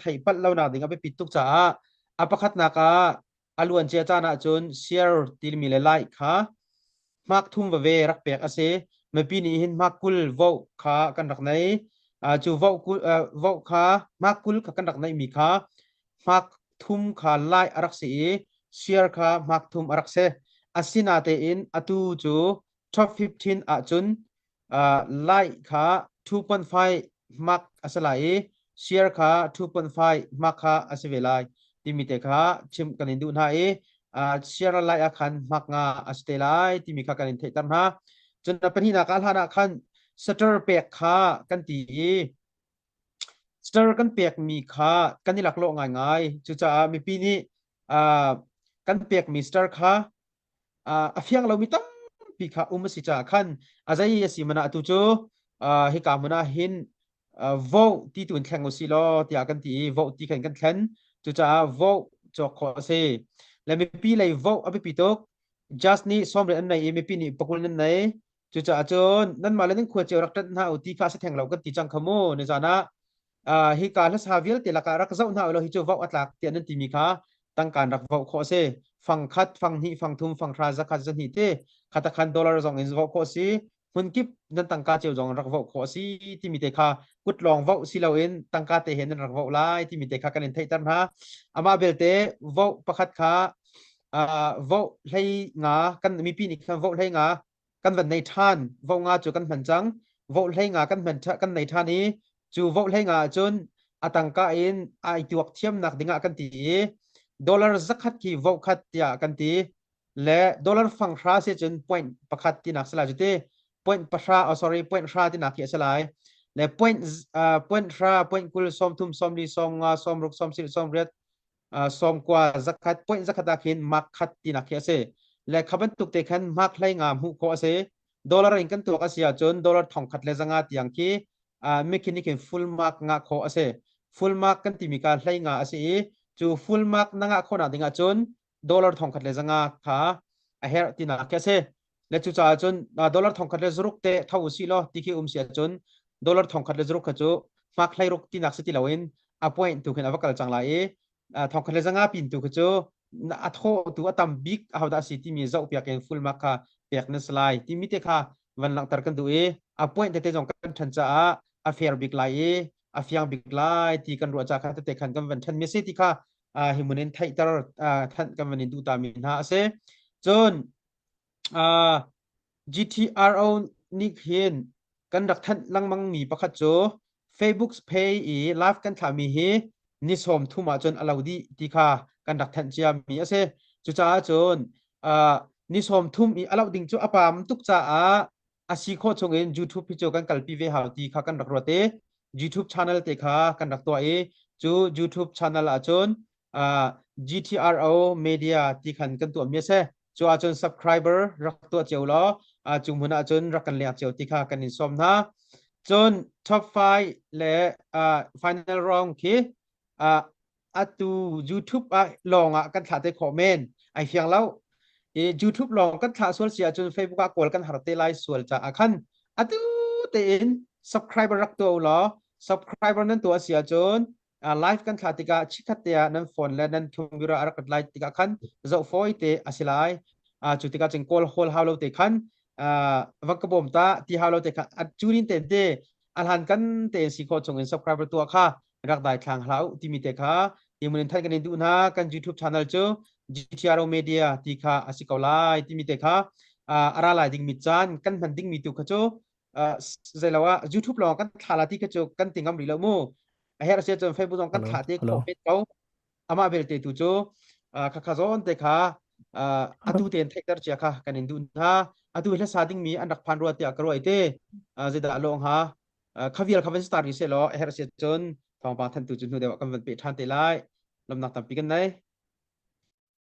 theih palh lonak ding a biapit tuk caah a pakhatnak ah a luancia caan ahcun share timi le like kha hmak thum vave rak pek a si. Mipi nih hin hmak 20 vote kha kan rak nei. Cu vote kul, vote kha hmak 20 kha kan rak neihmi kha hmak thum kha like a rak si i share kha hmak thum a rak si. Asinatein atu cu top 15 ahcun like kha 2.5 mark a si lai i share kha 2.5 mark kha a si ve lai timi te kha chim kan in duh hna i share le like ah khan mark nga a si te lai timi kha kan in theihter hna. Cun a pahnihnak ah hlan ah khan shutter pek kha kan ti i shutter kan pekmi kha kan i laklawh ngaingai. Cucaah mipi nih kan pekmi shutter kha a fiang lomi tampi kha um a si caah khan a zei a si man ah atu cu hika hmun ah hin vote ti tu in thleng u si law tiah kan ti i vote ti khan kan thlen. Cucaah vote cawk khawh a si le mipi lei vote a biapi tuk. Just nih 90 an nei i mipi nih 20 nan nei. Cucaah cun nanmah le nan khua cio rak ṭanh hna u ti kha a si theng lo kan ti cang kha mu nizan ah. Hika hlasa vialte lakah rak zoh hna ulaw hi cu voh a tlak tiah nan timi kha tangkaan rak voh khawh a si. Fang khat, fang hnih, fang thum, fang hra, zakhat, zahnih te khata khan dollar zong in voh khawh a si. Hmun kip nan tangka cio zong rak voh khawh a si timi te kha kut lawng voh si loin tangka te he nan rak voh lai timi te kha kan in theihter hna. Amah belte voh pakhat kha voh 15 kan mipi nih khan voh 15 kan van nei ṭhan. Vo nga cu kan hman cang. Vo 15 kan hman kan nei ṭhan i cu vo 15 ahcun a tangka in ai tuak thiamnak dingah kan ti i dollar 100 khi vo khat tiah kan ti le dollar fang hra si cun point pakhat tinak si lai cu ti point pahra, oh sorry, point hra tinak khi a si lai le point point hra, point 20, 30, 40, 50, 60, 90, 80, 90, 100, point 100 ah khin mark khat tinak khi a si le kha bantuk te khan mark 15 hmuh khawh a si. Dollar in kan tuak a si ahcun dollar 1015 tiang khi mikhin nih khin full mark ngah khawh a si. Full mark kan timi ka 15 a si i cu full mark na ngah khawh nak ding ahcun dollar 1100 kha a herh tinak khi a si. Le cucaah cun dollar 1600 te tho usih law ti khi um si ahcun dollar 1600 kha cu hmak 16 tinak si ti loin a point tu khin a va kal cang lai i 1100 pin tu khi cu a thaw tu a tam bik ahodah si timi zoh piak in full mark kha pek na si lai timi te kha van langhter kan duh i a point tete zong kan ṭhan caah a fair bik lai i a fiang bik lai ti kan ruah ca kha tete khan kan van ṭhan mi si ti kha hi mun in theihter thanh kan van in duh ta mi hna a si. Cun GTRO nih hin kan rak thanh lengmang mi pakhat cu Facebook pay i live kan thlahmi hi ni 30 ahcun a lo dih ti kha kan rak thanh cia mi a si. Cucaah cun ni 30 i a loh ding cu a pam tuk caah a si khawh chung in YouTube hi cu kan kalpi ve hau ti kha kan rak ruat i YouTube channel te kha kan rak tuah i cu YouTube channel ahcun GTRO Media ti khan kan tuah mi a si. Cu ahcun subscriber rak tuah cio law cu hmun ahcun rak kan leng cio ti kha kan in sawm hna. Cun top 5 le final round khi atu YouTube ah lawng ah kan thlah te khawh men ai fiang lo i YouTube lawng kan thlah sual si ahcun Facebook ah kawl kan har te lai sual caah khan atu tein subscriber rak tuah law subscriber nan tuah si ahcun live kan thlah tikah chikhat te ah nan phone le nan computer a rak lai tikah khan zoh fawi te a si lai. Cu tikah cun kawl hawl hau lo te khan va ka bawm ta ti hau lo te khan curin te te a hlan kan te si khawh chung in subscriber tuah kha rak dai thlang hlah u timi te kha timun in than kan in duh hna. Kan YouTube channel cu GTRO Media ti kha a si ko lai timi te kha a ra lai dingmi caan kan hman dingmi tu kha cu zeilo ah YouTube lawng kan thla la ti kha cu kan ti ngam rih lo mu. A herh sia cun Facebook zong kan Hello, thla te hello. khawh men ko. Amah belte tu cu kha kha zawn te kha atu tein theihter cia kha kan in duh hna. Atu hlasa dingmi an rak phan rua tiah ka ruai te zeidah lawng ha kha vial kha van start ri se law a herh sia cun thawngpang thantu cu hnu deuh ah kan van peh ṭhan te lai. Lawmnak tampi kan nei.